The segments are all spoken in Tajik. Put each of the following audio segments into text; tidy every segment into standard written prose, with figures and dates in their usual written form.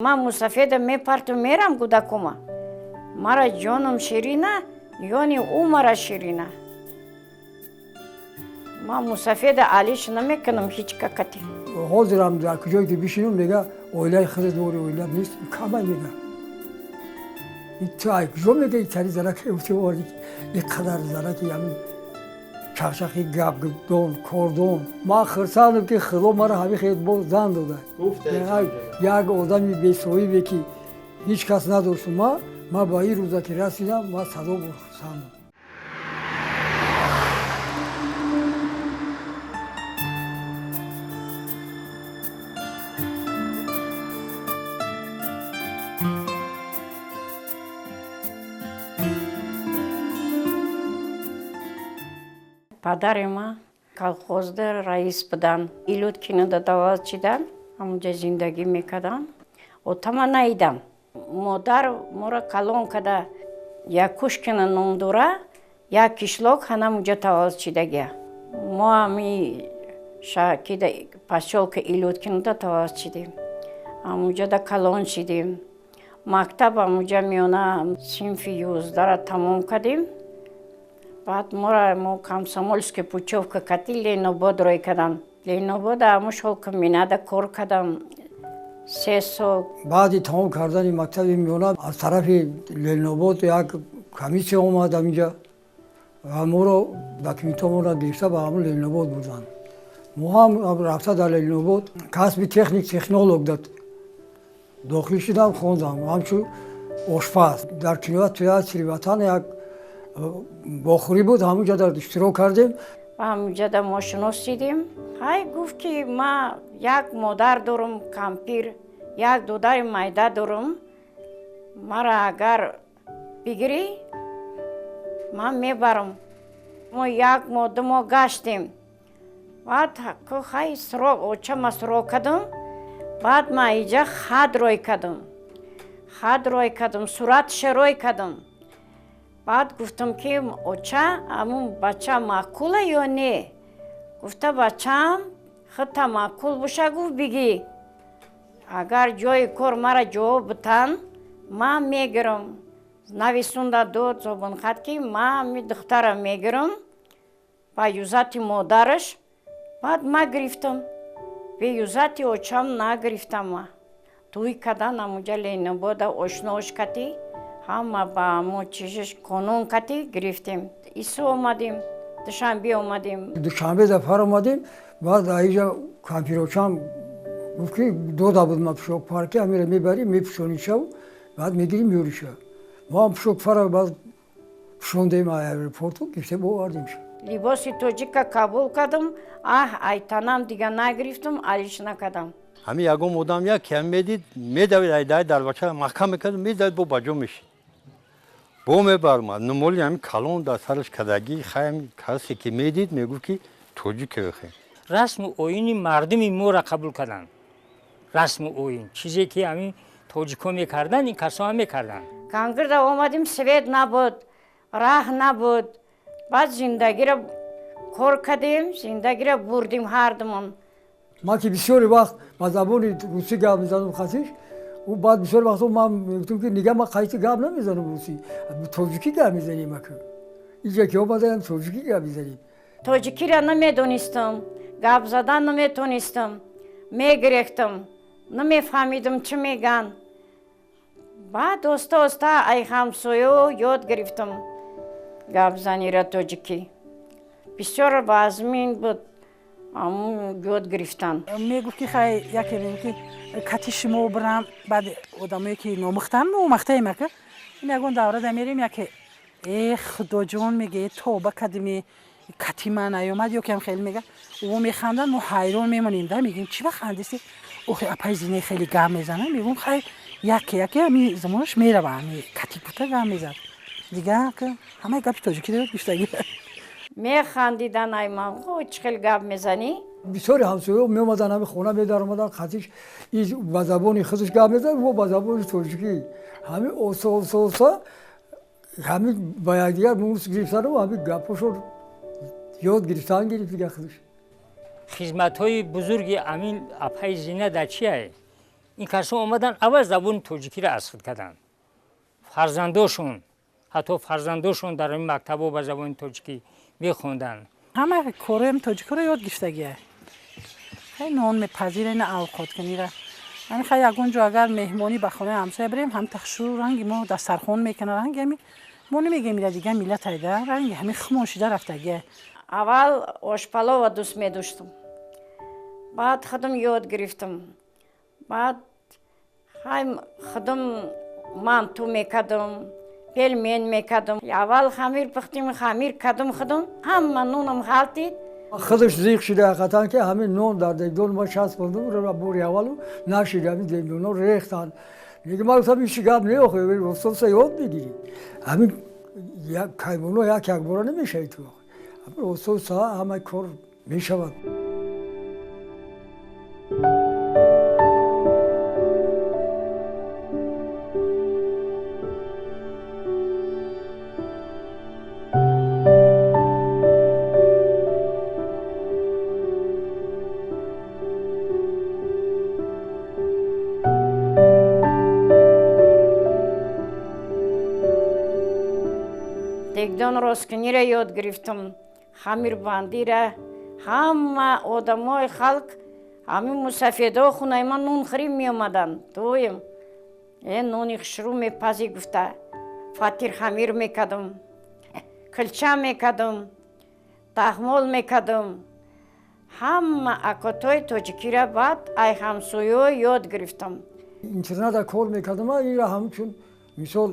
Ман мусафеда мепарту мерам кӯдакума. Мара ҷоном ширина, ёни ӯ мара ширина. Ман мусафеда алиш намекунам ҳеҷ какати. Ҳозирам дар куҷое ки бишинам, мега, оилаи худат дори, оилат нест, камай мега. Ту ай куҷо, мега, итари зараки оварди, ин қадар зараки, ҳамин чахчахи гапдон, кордон. Ман хурсандам, ки Худо мара ҳамин хел боз зан дода, як одами бесоҳибе, ки ҳеҷ кас надошту. Ма ба ин рӯза ки расидам, ма садо бор хурсандам. Падари ма колхозда раис будан. Илюткинода таваллуд шидан, ҳамунҷа зиндагӣ мекардам. Отама наидам. Модар моро калон када, Якушкина ном дора, як кишлок, ҳанамунҷа таваллуд шидагия. Мо ҳами шаҳркида, посёлка Илюткинода таваллуд шидем. Ҳамунҷада калон шидем. Мактаб ҳамунҷа миёна синфи 11-ра тамом кардем. Баъд моро мо комсомольский путёвка кати Ленинобод рой кардам. Ленинобода ҳамун шелкокомбинада кор кардам 3 сол. Баъди тамом кардани мактаби миёна аз тарафи Ленинобод як комиссия омад ҳаминҷа ва моро документҳомонро гирифта ба ҳамун Ленинобод бурданд. Мо ҳам рафта дар Ленинобод касби техник технолог дохил шудам, хондам ҳамчун ошпаз. Дар кинотеатри Ватан як вохӯрӣ буд, ҳамунҷа дар иштирок кардем. Ва ҳамунҷада мо шинос шидем. Ҳай, гуфт, ки ма як модар дорум, кампир, як додари майда дорум, мара агар бигирӣ, ман мебарам. Мо як моҳ, 2 моҳ гаштем. Баъд хай, срок очама срок кардам. Баъд ман иҷа хат рой кардам, хат рой кардам, суратша рой кардам. Баъд гуфтам, ки оча, ҳамун бача маъқула ё не? Гуфта, бачаам, худта маъқул боша, гуфт, бигӣ, агар ҷои кор мара ҷавоб битан, ман мегирам. Нависунда дод зобонхат, ки ман ами духтара мегирам ба юзати модараш. Баъд ма гирифтам, бе юзати очам нагирифтам. Ма тӯй кардан ҳамунҷа Ленинобода ошноош кати, ҳама ба ҳамо чизиш қонун кати гирифтем. Исо омадем, Душанбе омадем. Душанбе зафар омадем. Баъд аиҷа кампирочам гуфт, ки дода буд ма пӯшокпар, ки ҳамира мебарӣ, мепӯшонишав, баъд мегирӣ, меёриша. Мо ҳам пӯшокпара баъд пӯшондем, аэропорту гирифтем, овардемша. Либоси тоҷика қабул кардам, аҳ, айтанам дига нагирифтам, алиш накардам. Ҳамин ягон одам як ки ҳам медид, медавид, айдаи дарвача маҳкам мекард, медавид, бо ба ҷо мешид, бо мебармад. Нумоли ҳамин калон дар сараш кадагӣ. Хай, касе ки медид, мегуфт, ки тоҷике хе. Расму оини мардуми моро қабул карданд. Расму оин, чизе ки ҳамин тоҷикҳо мекарданд, ин касо ҳам мекарданд. Кангирда омадем, свет набуд, раҳ набуд. Баъд зиндагиро кор кардем, зиндагиро бурдем ҳардумон. Ман ки бисёри вақт ба забони русӣ гап мезанам хасиш, ӯ баъд бисёр вақтҳо ман мегуфтам, ки нига, ман қайти гап намезанам русӣ, тоҷикӣ гап мезанем. Ака, инҷа ки омадаям, тоҷикӣ гап мезанем. Тоҷикиро намедонистам, гап задан наметонистам, мегирехтам, намефаҳмидам, чӣ меган. Баъд оста оста ай ҳамсоё ёд гирифтам гапзанира тоҷикӣ. Бисёр вазмин буд ҳамун ёд гирифтан. Мегуфт, ки хай, яке мегуфт, ки кати шумо бирам. Баъд одамое ки номухтан, мо омахтаем, ака, ин ягон даврада мерем, яке: «Э, Худоҷон», меге, «тоба кадими, кати ман наёмад», ё кам хеле мега. Ӯ механданд, мо ҳайрон мемонем да, мегӯем: «Чӣ ба хандисти?» «Охи, апай Зине хеле гап мезанад», мегӯм. Хай, яке яке ами замонаш мерава, ами кати бута гап мезад. Дига ҳамаи гапи тоҷикӣ дорад гуфтагӣ. Механдидан ай ман: «Чӣ хел гап мезанӣ?» Бисёри ҳамсояҳо меомаданд, ҳами хона медаромаданд, қатиш ба забони худаш гап мезад, мо ба забони тоҷикӣ. Ҳами оста оста оста ҳами ба якдигар мунс гирифтану ҳами гапҳошон ёд гирифтан гирифт дига худаш. Хизматҳои бузурги амин апаи Зина дар чие? Ин касо омадан аввал забони тоҷикиро аз худ карданд. Фарзандошон, ҳатто фарзандошон дар ин мактабҳо ба забони тоҷикӣ мехонданд. Ҳама короям тоҷикиро ёд гирифтагия. Хай нон мепазира, ина авқоткунира. Ҳамин хай ягон ҷо агар меҳмонӣ ба хонаи ҳамсоя бирем, ҳам тахшу ранги мо дастархон мекунад, ранги ҳами мо намегем ира дигар миллат айда, ранги ҳами хумон шида рафтагия. Аввал ошпалова дӯст медоштам. Баъд худам ёд гирифтам. Баъд хай худам манту мекардам, пельмен мекардам. Аввал хамир пухтим, хамир кардам худам, ҳама нонам ғалтид. Худаш зиқ шуда ҳақиқатан ки ҳамин нон дар дегдон ма часпондум, бори аввалу нашид, ҳамин дегдонҳо рехтанд. Лекин ман гуфтам ҳеҷ гап не, охе оста ёд мегирӣ. Ҳамин каймоно як якбора намешавӣ ту. Оста оста ҳама кор мешавад. Дегдон росткунира ёд гирифтам, хамирбандира. Ҳама одамои халқ, ҳамин мусафедо хонаи ман нонхӯрӣ меомаданд. Доим нони хушрӯ мепазӣ гуфта, фатир хамир мекардам, килча мекардам, тахмол мекардам. Ҳама акотҳои тоҷикира баъд ай ҳамсоё ёд гирифтам. Интерната кор мекардам, ира ҳамчун мисол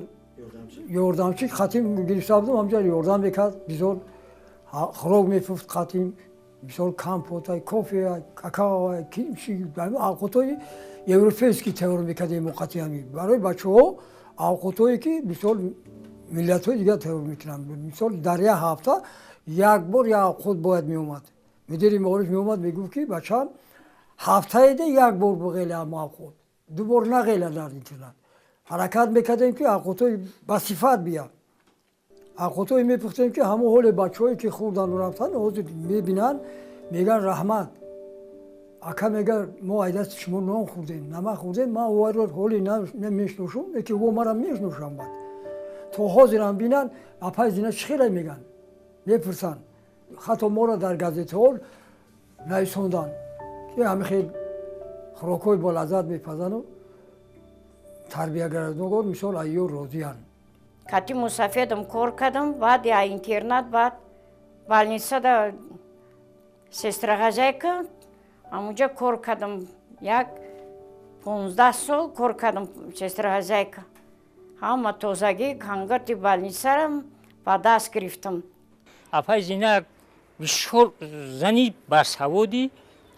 ёрдамчи қатим гирифта будам, ҳамҷа ёрдам мекард, бисёр хӯрок мепухт қатим, бисёр компотай, кофе, какао, кимчи, авқотҳои европейский тайёр мекардем мо қати ҳамин. Барои бачаҳо авқотҳое ки бисёр миллатҳои дигар тайёр мекунанд. Мисол дар як ҳафта як бор як авқот бояд меомад. Мудири маориф меомад, мегуфт ки бачаам ҳафтаеде як бор бағела авқот, ду бор нағела дар интернат. Ҳаракат мекардем ки авқотҳои ба сифат биям. Авқотҳое мепухтем ки ҳамон ҳоле бачаҳое ки хӯрдану рафтанд, ҳозир мебинанд, мегӯянд раҳмат. Ака мегӯяд мо ай дасти шумо нон хӯрдем, намак хӯрдем, ман овайро ҳоле намешношум, лекин во мара мешношам баъд. То ҳозирам бинанд, апай Зина чӣ хеле мегӯянд, мепурсанд. Ҳатто моро дар газетаҳо нависонданд ки ҳамин хел хӯрокҳои болаззат мепазану тарбиягардонагон мисол айё розиянд. Кати мусафедам кор кардам, баъд я интернат, баъд больницада сестрахозяйка, ҳамунҷа кор кардам. Як 15 сол кор кардам сестрахозяйка. Ҳама тозагӣ ҳангарти больницарам ба даст гирифтам. Апай Зина бисёр зани басаводи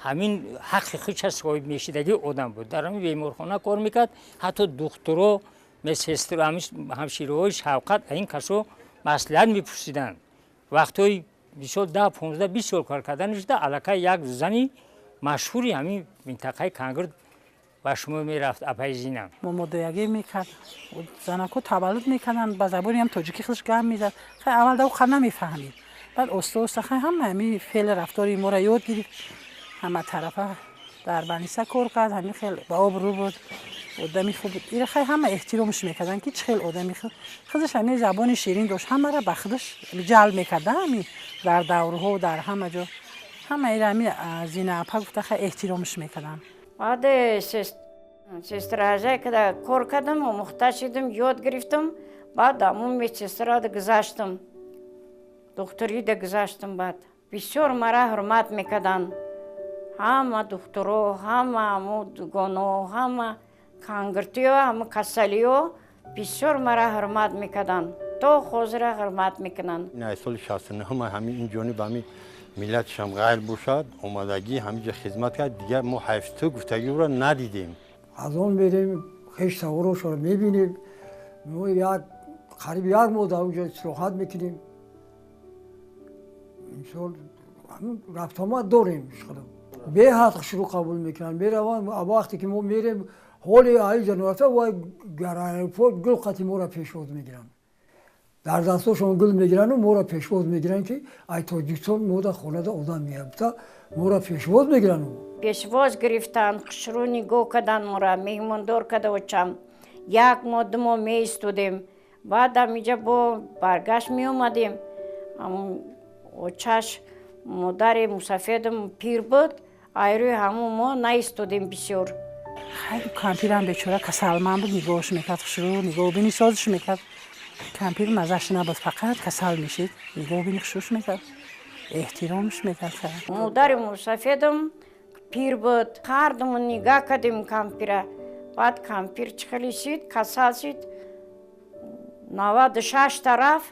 ҳамин ҳаққи худша соҳиб мешидагӣ одам буд. Дар ҳамин беморхона кор мекард, ҳатто духтуро, медсестро, ҳамшираҳои шавқат ин касо маслиҳат мепурсиданд. Вақтҳои бисёр 10, 15, 20 сол кор кардан шуда, аллакай як зани машҳури ҳамин минтақаи Кангир ба шумо мерафт апай Зина. Момодоягӣ мекард, занако таваллуд мекарданд, ба забони ҳам тоҷикӣ худаш гап мезад. Хай аввал да ӯ намефаҳмид, баъд оста оста хай ҳама ҳамин феъли рафтори моро ёд гирифт. Ҳама тарафа дар больница кор кард, ҳамин хел ба обрӯ буд, одами хуб буд. Ира хай ҳама эҳтиромш мекарданд ки чӣ хел одами хуб. Худаш ҳамин забони ширин дошт, ҳамаро ба худаш ҷалб мекард, ҳамин дар даврҳо, дар ҳама ҷо. Ҳама ира ҳамин Зина апа гуфта хай эҳтиромш мекарданд. Баъд сестрахозяйкада кор кардам, омӯхта шудам, ёд гирифтам. Баъд ҳамун медсестрада гузаштам, духтурида гузаштам. Баъд бисёр мара ҳурмат мекарданд. Ҳама духтуро, ҳама ҳамун дугоно, ҳама кангиртиё, ҳама касалиё бисёр мара ҳурмат мекарданд. То ҳозира ҳурмат мекунанд. Ин аз соли 69 ҳамин ин ҷониб ҳамин миллатшам ғайр бошад, омадагӣ ҳаминҷа хизмат кард, дигар мо ҳайфту гуфтагиро надидем. Аз он мерем, хеш саворошро мебинем, мо як қариб як моҳ дар онҷо истироҳат мекунем. Мисол рафтомад дорем, беҳад хушрӯ қабул мекунанд. Мераванд, вақте ки мо мерем, ҳоли аиҷа нарафта, вай аэропорт гул қати моро пешвоз мегиранд. Дар дастошон гул мегирану моро пешвоз мегиранд ки ай Тоҷикистон мода хонада одам меяд. Моро пешвоз мегиранд. Пешвоз гирифтан, хушрӯ нигоҳ кардан моро, меҳмондор карда очам. Як моҳ, 2 моҳ меистодем. Баъд амиҷа бо баргашт меомадем. Очаш модари мусафедам пир буд, айрӯи ҳамун мо наистодем бисёр. Кампирам бечора касалманд буд, нигоҳш мекард хушрӯ, нигоҳбини созиш мекард. Кампир маззаш набуд, фақат касал мешид, нигоҳбини хушрӯш мекард, эҳтиромш мекард. Модари мусафедам пир буд, ҳардумон нигоҳ кардем кампира. Баъд кампир чӣ хеле шид, касал шид, 96 тараф,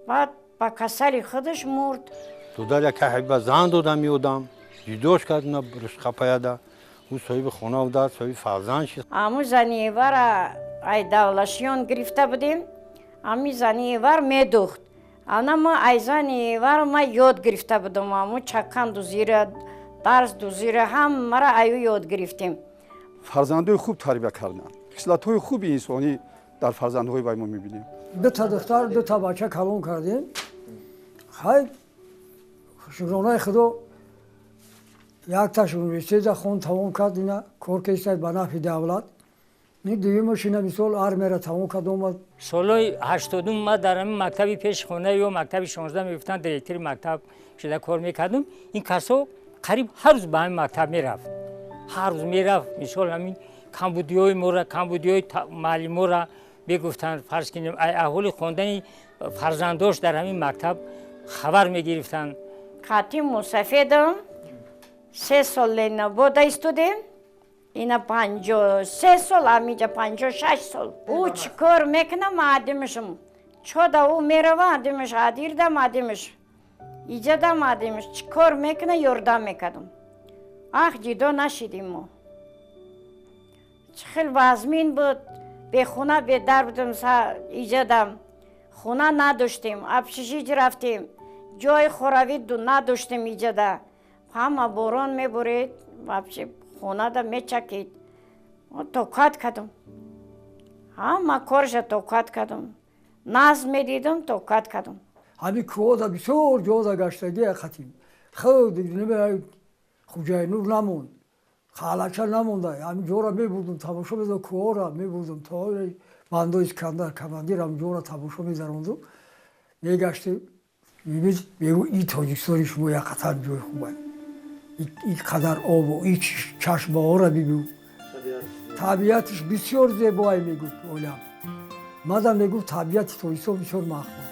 баъд ба касали худаш мурд. Дудар яке ҳабиба зан додам меодам, ҷудош кард на рушқапаяда. Ӯ соҳиби хона буда, соҳиби фарзанд шид. Аму занивара ай давлашиён гирифта будем, ами занивар медухт. Ана ма ай занивар ма ёд гирифта будам, аму чакан дузира, дарс дузира ҳамаро аю ёд гирифтем. Фарзандои хуб тарбия карданд. Хислатҳои хуби инсонӣ дар фарзандҳои вай мо мебинем. 2 та духтар, 2 та бача калон кардем. Хай шукронаи худо якташ университета хон тамом кард, ина кор кесад ба нафъи давлат. Дуюмаш ина мисол армияро тамом кард омад. Солҳои 80 ман дар ҳамин мактаби пеши хона ё мактаби 16 мегуфтанд, директори мактаб шуда кор мекардам. Ин касо қариб ҳар рӯз ба ҳамин мактаб мерафт. Ҳар рӯз мерафт, мисол ҳамин камбудиҳои моро, камбудиҳои муаллиморо мегуфтанд. Фарз кунем, аҳволи хондани фарзандош дар ҳамин мактаб хабар мегирифтанд. Қати мусафедам 3 сол Ленинобода истодем, ина 53 сол, амиҷа 56 сол. Ӯ чӣ кор мекунам, адимашам. Чода ӯ мерава, адимаш, адирдам, адимаш. Иҷадам, адимаш. Чӣ кор мекуна, ёрдам мекардам. Ах, ҷидо нашидим мо. Чӣ хел вазмин буд, бехона бедар будем, иҷадам. Хона надоштем, общежитие рафтем, ҷои хоравӣ надоштем иҷада. Ҳама борон мебурид, вообще хонада мечакид. Тоқат кардам. Ҳама корша тоқат кардам. Назм медидам, тоқат кардам. Ҳамин кӯҳода бисёр ҷода гаштагӣ қатим. Худ Хуҷайнур намонд, қалача намонда. Ҳамин ҷора мебурдум, тамошо медодам, кӯҳора мебурдум. То бандои Искандар командир ҳамин ҷора тамошо мезарондум. Мегаштем, мегӯ ин Тоҷикистони шумо як қатар ҷои хуб аст. Ин қадар обу ин чашмаҳоро бибин. Табиатиш бисёр зебоай мегуфт олям. Мадам мегуфт табиати Тоҷикистон бисёр маъқул.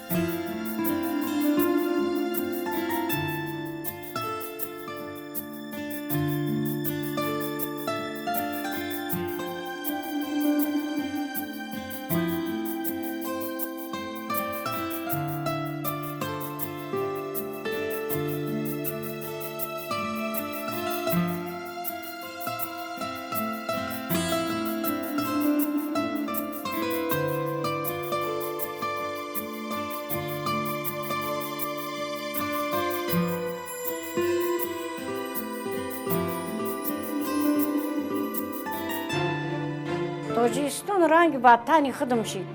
Тоҷикистон ранги ватани худам шид.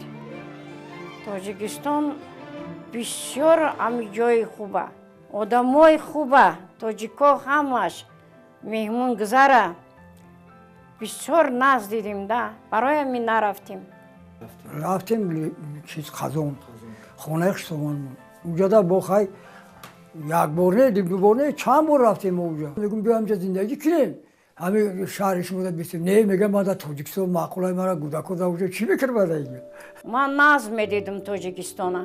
Тоҷикистон бисёр ҳами ҷои хуба, одамои хуба, тоҷико ҳамаш меҳмонгузара. Бисёр наз дидем да, барои ҳамин нарафтем. Рафтем чиз Қазон, хонаи хусовонмон. Уҷада бо хай як бор не, ду бор не, чанд бор рафтем мо уҷа. Мегӯм биё ҳамҷа зиндагӣ кунем. Ҳамин шаҳри шумо бисем. Не, мегӯям ман дар Тоҷикистон маъқулай, мара кӯдако дар уҷа чӣ мекунам дар инҷа? Ман наз медидам Тоҷикистона.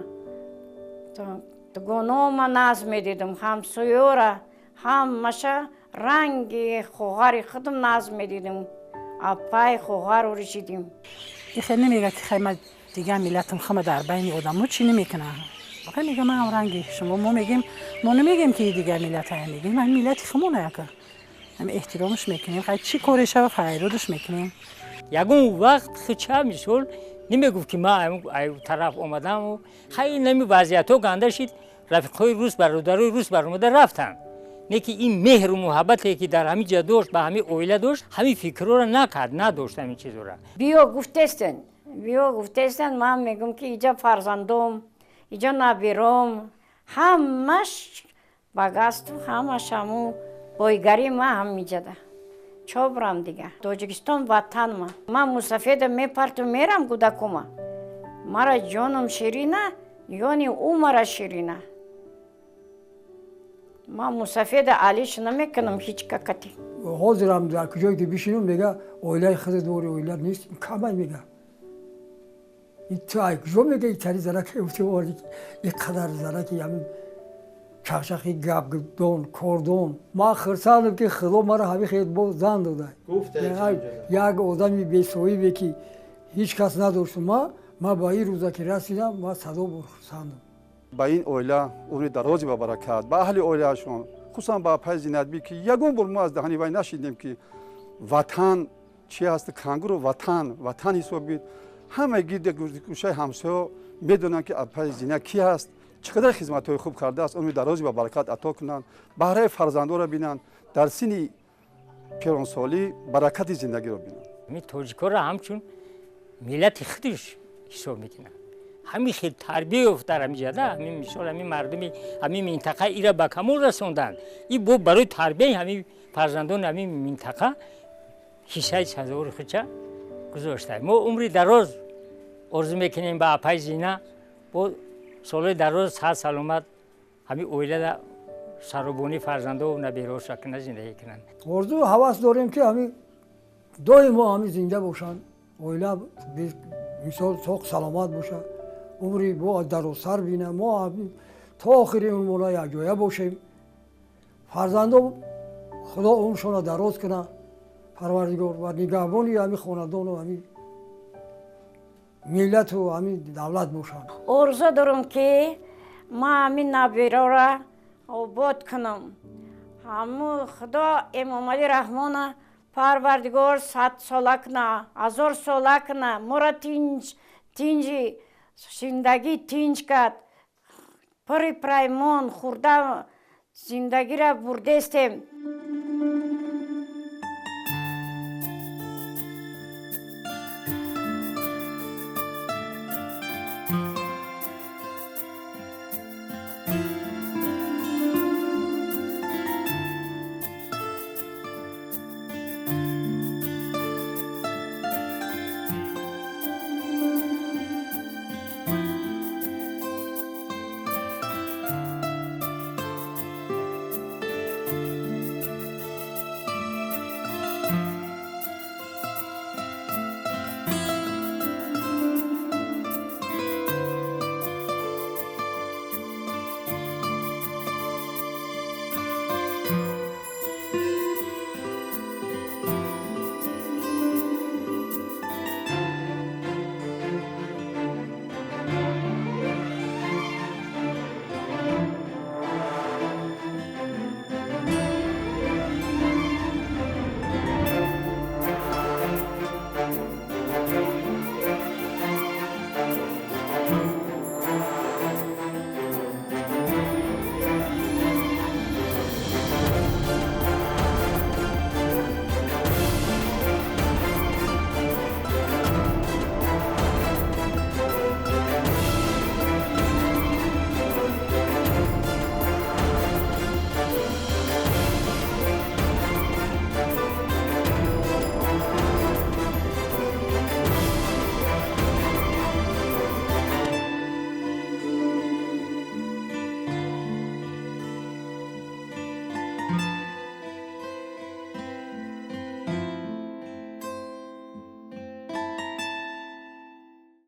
Дугонома наз медидам, ҳамсоёра, ҳамаша ранги хоҳари худам наз медидам. Апай хоҳару решидим. Ихе намегӯяд ки хай ман дигар миллатам хама дар байни одамо чӣ намекунам. Хай мегӯям ман ҳам ранги шумо. Мо мегӯем, мо намегӯем ки дигар миллат ҳая, мегӯем ҳамин миллати хумона яка. Ҳамин эҳтиромаш мекунем, хай чӣ коре шава файродаш мекунем. Ягон вақт хича мисол намегуфт ки ман тараф омадам. Хай нами вазъиятҳо ганда шид, рафиқҳои рус, бародарои рус баромада рафтанд. Не ки ин меҳру муҳаббате ки дар ҳамин ҷо дошт, ба ҳамин оила дошт, ҳамин фикрҳоро накард, надошт ҳамин чизҳоро. Биё гуфтестен, биё гуфтестен, ман мегӯм ки иҷа фарзандом, иҷа набиром, ҳамаш ба гасту, ҳамаш ҳаму Бойгарӣ ма ҳамиҷада. Чо бурам дига? Тоҷикистон ватан ма. Ман мусафеда мепарту мерам кӯдакума. Мара ҷоном ширина, ёни ӯ мара ширина. Ман мусафеда алиш намекунам ҳеҷ какати. Ҳозирам дар куҷое ки бишинам, мега, оилаи худат дори, оилат нест, камай мега. Ту ай куҷо, мега, итари зараки оварди, ин қадар зараки, ҳамин чақчақи гапдон, кордон. Ман хурсандам, ки Худо мара ҳамин хел бо зан дода. Як одами бесоҳибе, ки ҳеҷ кас надошт, ма ба ин рӯза ки расидам, ма садо бор хурсандам. Ба ин оила умри дарози ба баракат, ба аҳли оилаашон, хусусан ба апаи Зинатбӣ, ки ягон бор мо аз даҳани вай нашидем, ки ватан чи ҳаст. Кангуру ватан ватан ҳисобид. Ҳамаи гирди гӯшаи ҳамсоё медонанд, ки апаи Зина ки ҳаст, чӣ қадар хизматҳои хуб кардааст. Умри дарози ба баракат ато кунанд, баҳраи фарзандоро бинанд, дар синни пиронсолӣ баракати зиндагиро бинанд. Ҳамин тоҷикоро ҳамчун миллати худаш ҳисоб мекунанд. Ҳамин хел тарбия ёфт дар ҳамиҷада. Ҳамин мисол, ҳамин мардуми ҳамин минтақа ира ба камол расонданд. И бо барои тарбияи ҳамин фарзандони ҳамин минтақа ҳиссаи сазовори худша гузошта. Мо умри дароз орзу мекунем ба апаи Зина, бо солҳои дароз саҳат саломат ҳамин оилада саробонии фарзандову набераҳоша кина зиндагӣ кунанд. Орзу ҳавас дорем, ки ҳамин доимо ҳамин зинда бошанд, оила мисол соқ саломат бошад, умри бо дарозтар бина, мо то охири умрмона якҷоя бошем. Фарзандо Худо умршона дароз кунад, Парвардигор, ва нигаҳбони ҳамин хонадону ҳамин миллату ҳамин давлат бошанд. Орзу дорам, ки ман ҳамин набирора обод кунам. Ҳаму Худо Эмомалӣ Раҳмона Парвардигор 100 сола куна, 1000 сола куна, моро тинҷ тинҷи зиндагӣ тинҷ кард. Пури праймон хӯрда зиндагиро бурдестем.